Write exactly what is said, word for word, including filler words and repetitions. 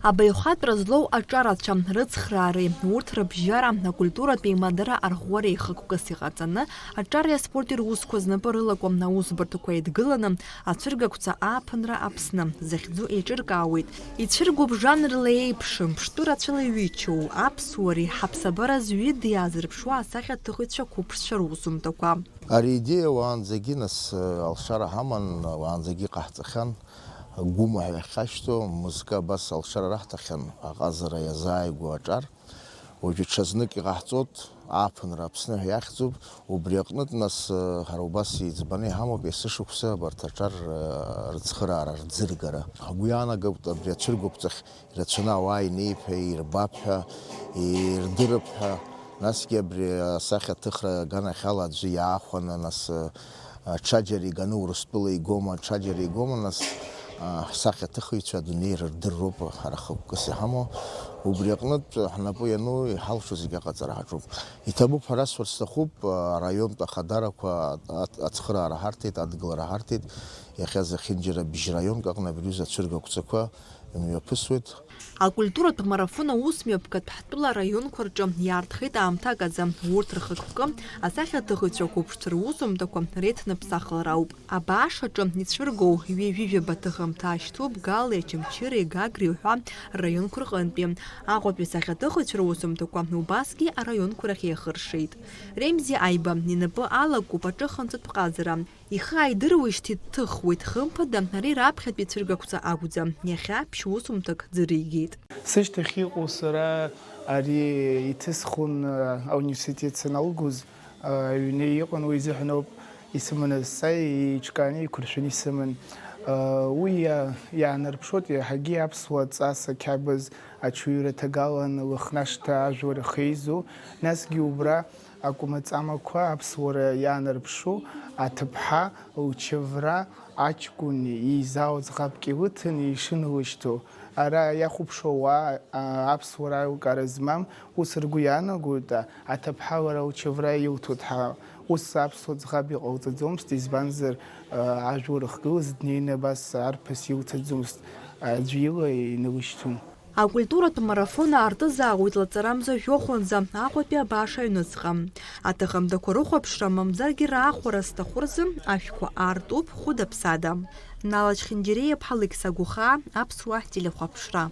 Абаҩхатәра злоу аҿарацәа рыцхраареи урҭ рыбжьара акультуратә еимадара арӷәӷәареи хықәкыс иҟаҵаны, аҿареи аспорти русқәа знапы рылакуа аусбарҭақәа еидгыланы, ацәыргақәҵа ааԥынра Аԥсны захьӡу еиҿыркаауеит. Ицәыргоуп жанрла еиԥшым, ԥштәы рацәала иҩычоу, аԥсуареи ҳаԥсабара зҩыда иаазырԥшуа асахьаҭыхыҩцәа қәыԥшцәа русумҭақәа. Ари идеиа уаанӡагьы нас, э, алшара ҳаман, уаанӡагьы иҟаҳҵахьан, гәымаҳәа иахьашьҭоу, мызкы абас алшара раҳҭахьан, аҟазара иазааигәоу аҿар. Уажәы ҽазнык иҟаҳҵоит, ааԥынра Аԥсны ҳәа иахьӡуп, убри аҟнытә нас, э, ҳара убас иӡбаны иҳамоуп есышықәса абарҭ аҿар, э, рыцхыраара, рӡыргара. Ҳгәы иаанагоит абри ацәыргақәҵахь ирацәаны ауаа инеип ҳәа, ирбап ҳәа, ирдырып ҳәа. Насгьы абри асахьаҭыхра аганахьала аӡәы иаахәаны, нас, э, ҽаџьара иганы Урыстәыла игома, ҽаџьара игома, нас, э, ҳсахьаҭыхыҩцәа адунеи рырдырроуп ҳара хықәкыс иҳамоу. Убри аҟнытә ҳнапы иану иҳалшо зегьы аҟаҵара ҳаҿуп. Иҭабуп ҳәа расҳәар сҭахуп, э, араионтә ахадарақәа ат-, ацхыраара ҳарҭеит, адгылара ҳарҭеит. Иахьа зехьынџьара бжьраионк аҟны абри аҩыза ацәыргақәҵақәа имҩаԥысуеит. Акультуратә марафон аусмҩаԥгатә ҳтәыла араионқәа рҿы иаартхеит аамҭак азы. Урҭ рхықәкы, асахьаҭыхыҩцәа қәыԥшцәа русумҭақәа реиҭныԥсахлара ауп. Абааш аҿы ицәыргоу ҩажәижәаба ҭыхымҭа ашьҭоуп Галеи, Очамчыреи, Гагреи уҳәа рраионқәа рҟынтәи. Аҟәатәи асахьаҭыхыҩцәа русумҭақәа убасгьы араионқәа рахь еихыршеит. Ремзи Аиба инапы алакуп аҿыханҵатә ҟазара. Ихы ааидыруеижьҭеи дҭыхуеит, хымԥада, ари раԥхьатәи цәыргақәҵа акәӡам, иахьа ԥшь-усумҭак ӡыригеит. Сышьҭахь иҟоу сара ари иҭысхуан, а, ауниверситет саналгоз, а, аҩны иҟан, уи изыҳәан ауп исыманы сцааит, еиҿкааны, еиқәыршәаны исыман. А, уи иа-, иаанарԥшуеит иаҳагьы аԥсуа ҵас ақьабз аҽаҩра ҭагалан Лыхнашҭа ажәлар ахьеизо, насгьы убра акәмаҵамақәа аԥсуара иаанарԥшу аҭыԥҳа лчавра аҷкәын еизаау ӡӷабк илыҭаны ишынлышьҭоу. Ара иахәаԥшуа ауаа, а, аԥсуара аилкаара змам, ус ргәы иаанагоит, а, аҭыԥҳа лара лчавра илҭоит ҳәа. Ус аԥсуа ӡӷаб иҟалҵаӡомызт, избанзар, а, ажәлар рыхгылаз днеины абас арԥыс илҭаӡомызт, аӡәы ила инылышьҭуан. Акультуратә марафон аартызаауеит лаҵарамза жәохәанӡа Аҟәатәи абааш аҩныҵҟа. Аҭыхымҭақәа рыхәаԥшра мамзаргьы раахәара зҭаху рзы ашәқәа аартуп хәыда-ԥсада. Нала Чхинџьариа-иԥҳа, Алықьса Гәыхаа, Аԥсуа телехәаԥшра.